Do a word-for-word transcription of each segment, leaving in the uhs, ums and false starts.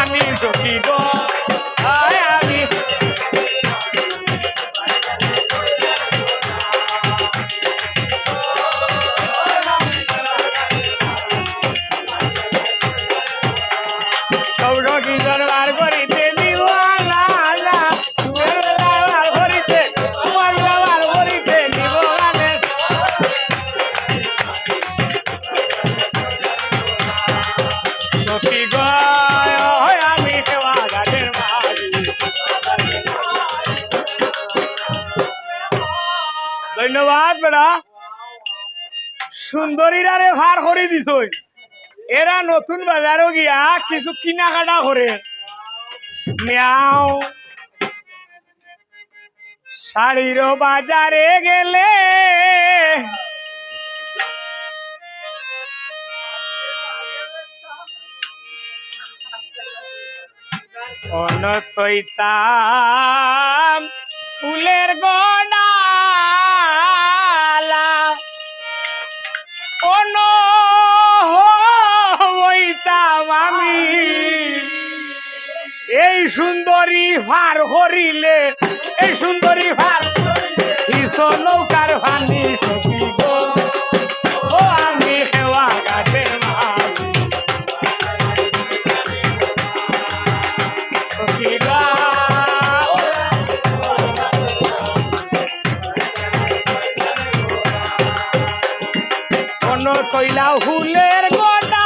আমি সখী গো, আয় আমি সব সখী দরবার করিতে দিব, আল্লাহ, আল্লাহ। দরবার করিতে, দরবার করিতে দিব, আল্লাহ। সখী গো, আমি সেবা গানের মাঝি। ধন্যবাদ বেটা। সুন্দরীরারে ফার করি দিছইন। এরা নতুন বাজারো গিয়া কিছু কিনাকাটা করে। মিয়াও। শাড়ির বাজারে গেলে অন থইতাম ফুলের গডালা, অন হইতাম আমি। এই সুন্দরী ফার করিলে, এই সুন্দরী ফার করিলে, হিসো নৌকার পানি সখী গো, ও আমি খেওয়া গাছের মাঝি। সখী গো, অন থইলা ফুলের গডালা।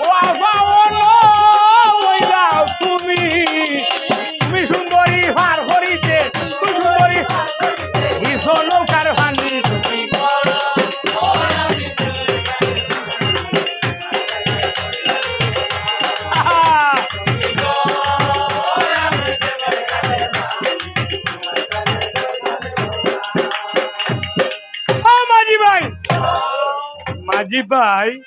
ও আফা, অন অইলাও তুমি, তুমি সুন্দরী ফার করিতে, তুমি সুন্দরী হিসো নৌকার পানি তুমি। আহা! ও মাঝি ভাই, মাঝি ভাই,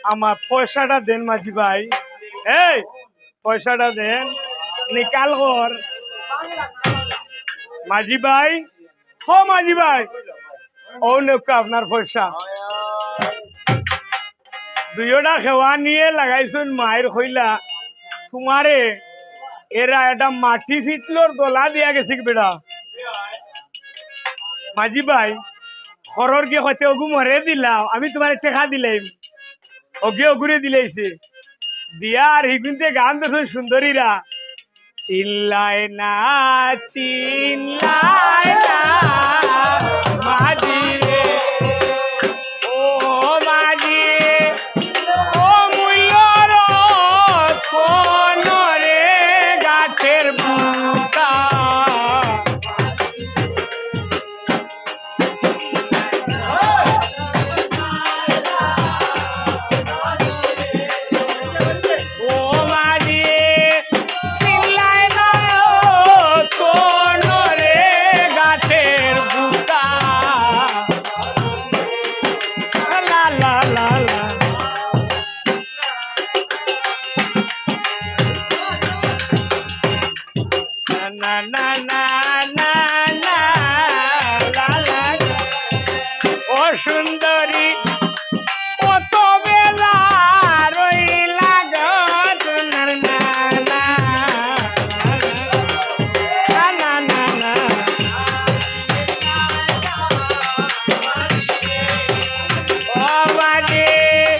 আমার পয়সাটা দেন মাঝি ভাই। এই পয়সাটা দেন, নিকাল কর। মাঝি ভাই, ও মাঝি ভাই, ও নেউক্কা আপনার পয়সা। দুইওটা খেওয়া নিয়ে লাগাইছইন মাইর কইলা, তোমারে এরা একটা মাটি ফিতলর দলা দিয়া গেছে কি বেটা? মাঝি ভাই, খরর গিয়ে কইতে, "ওগু মরে দিলাও, আমি তোমারে টেকা দিলাইম।" ওগে ওগুরে দিলাইছে। দিয়া আর হিগুনতে গান ধরছইন সুন্দরীরা। চিল্লায় না, চিল্লায় না, মাঝি রে, ও মাঝি, ও মূল্য রতন রে গাছের বুকা। ও মাঝি, চিল্লায় না রতন রে গাছের বুকা। লা লা লা লা। না, না, না, না, না, লা, লা। ও সুন্দরী, কত বেলা রইলা গো, না, না, না, না, না, না। ও বাজে,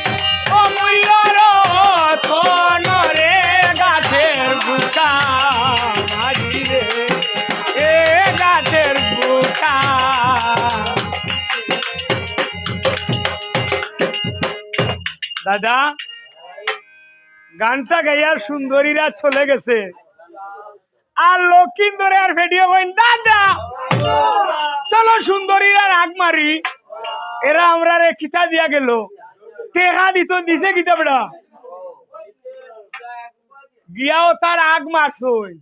ও মূল্য রতন রে গাছের বুকা, মাঝি রে, এ গাছের বুকা। দাদা, গানটা গাইয়া সুন্দরীরা চলে গেছে। আর লক্ষিন্দরে আর ফেটিয়ে কইন, "দাদা, চলো সুন্দরীরা রাগ মারি, এরা আমরারে কিতা দিয়া গেল, টেকা দিত, দিছে কিতা বেটা?" গিয়াও তার আগ মারছইন,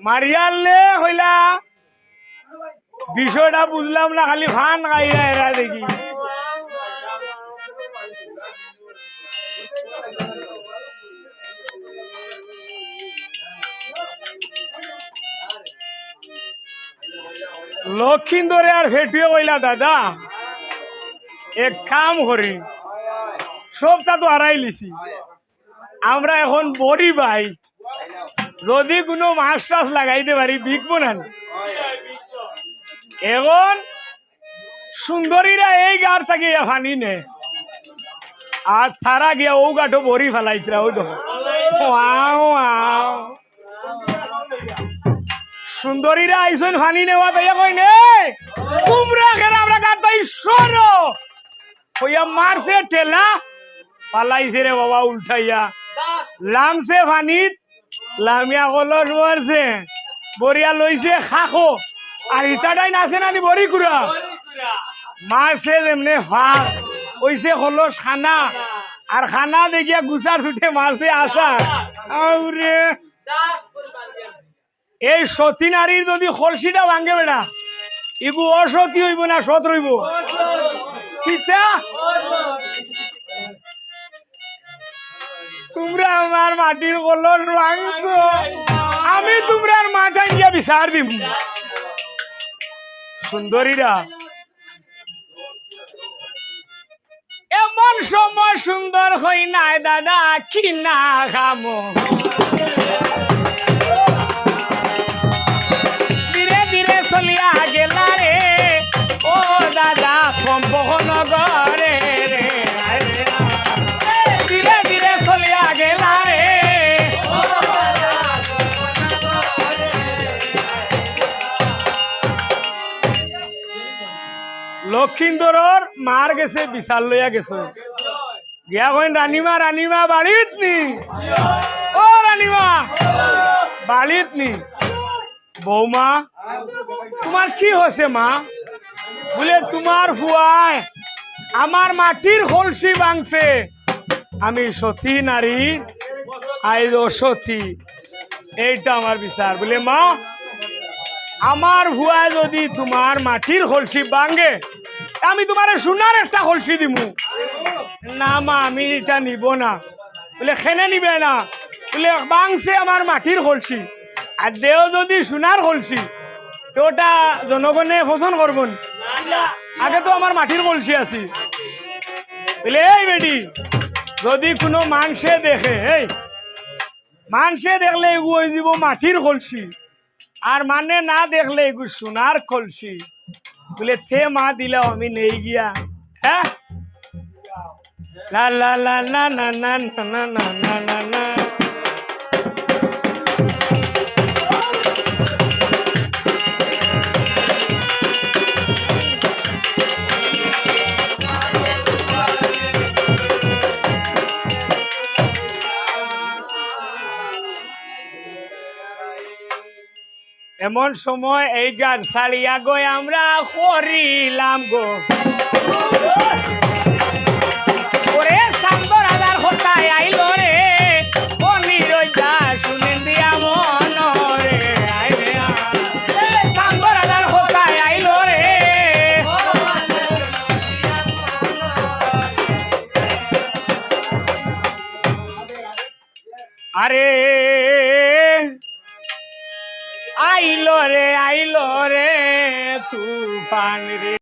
মারিয়ালে কইলা, "বিষয়টা বুঝলাম না, খালি ফান খাইরা এরা দেখি।" লক্ষিন্দরে আর ফেটিয়ে কইলা, "দাদা, এক কাম করি, সবটা তো হারাইলিছি। আমরা এখন বড়ি ভাই, যদি কুনু মাছ টাছ লাগাইতে পারি, বিকবো না নি? এখন সুন্দরীরা এই গাড় থাকি ইয়া পানি নে, আর তারা গিয়া অউ গাটো বড়ি ফালাইতরা, অউ দেখো। Wow, wow. সুন্দরীরা আইছইন পানি নেওয়াত, তাইয়া কইন, "এই, তুমরা কেরা আমরার গাড় থাকি সরো।" কইয়া মারছে ঠেলা, ফালাইছে রে বাবা উল্টাইয়া। লামছে পানিত, লামিয়া কলস মারছে, বড়িয়া লইছে খাকো। আর ইতাটাইন আছে না নি বড়ি কুড়া? মারছে যেমনে ফাক, অইছে কলস কানা। আর কানা দেখিয়া গুছার ছুটে মারছে আছাড়। আউরে, এই সতী নারীর যদি কলসিটা ভাঙ্গে বেটা, ইগু অসতী অইবো না সৎ রইবো? কিতা? তুমরা আমার মাটির কলস ভাঙছো, আমি তুমরার মাথায় গিয়া বিচার দিমু। সুন্দরীরা, এমন সময় সুন্দর কইনায় দাদা কি না খামো। ধীরে ধীরে চলিয়া গেলা রে, ও দাদা, সম্পক নগরে রে। ধীরে ধীরে চলিয়া গেলা রে। লক্ষিন্দরর মার গেছে বিচার লইয়া গেছে। গিয়া কইন, "রানীমা, রানীমা, বাড়িত নি? ও রানীমা, বাড়িত নি?" "বৌমা, তুমার কি হইছে মা?" বুলে, "তুমার ফুয়ায় আমার মাটির কলসি ভাঙছে, আমি সতী নারী, আইজ অসতী।" এইটা আমার বিচার। বুলে, "মা, আমার ফুয়ায় যদি তুমার মাটির কলসি ভাঙে, আমি তুমারে সোনার একটা কলসি দিমু।" "না মা, আমি ইটা নিবো না।" বুলে, "কেনে নিবে না?" বুলে, "ভাঙছে আমার মাটির কলসি, আর দেও যদি সোনার কলসি, তে ওটা জনগণে পছন্দ করবো নি? আগে তো আমার মাটির কলসি আছে।" বুলে, "এই বেটি, যদি কুনু মানষে দেখে, এই মানষে দেখলে এগু অইযিবো মাটির কলসি, আর মানে না দেখলে এগু সোনার কলসি।" বুলে, "তে মা দিলাও আমি নেই গিয়া।" হ্যাঁ? লা লা লা না না না না না না না না না। এমন সময় এই গান ছাড়িয়া গই আমরা করিলাম গো। ওরে চান্দর আজার হতায় আইলো রে, অনিরইজা শুনেন দিয়া মন রে, আয় রে আয়। এ চান্দর আজার হতায় আইলো রে। আরে আইলো রে, আইলো রে তুফান রে।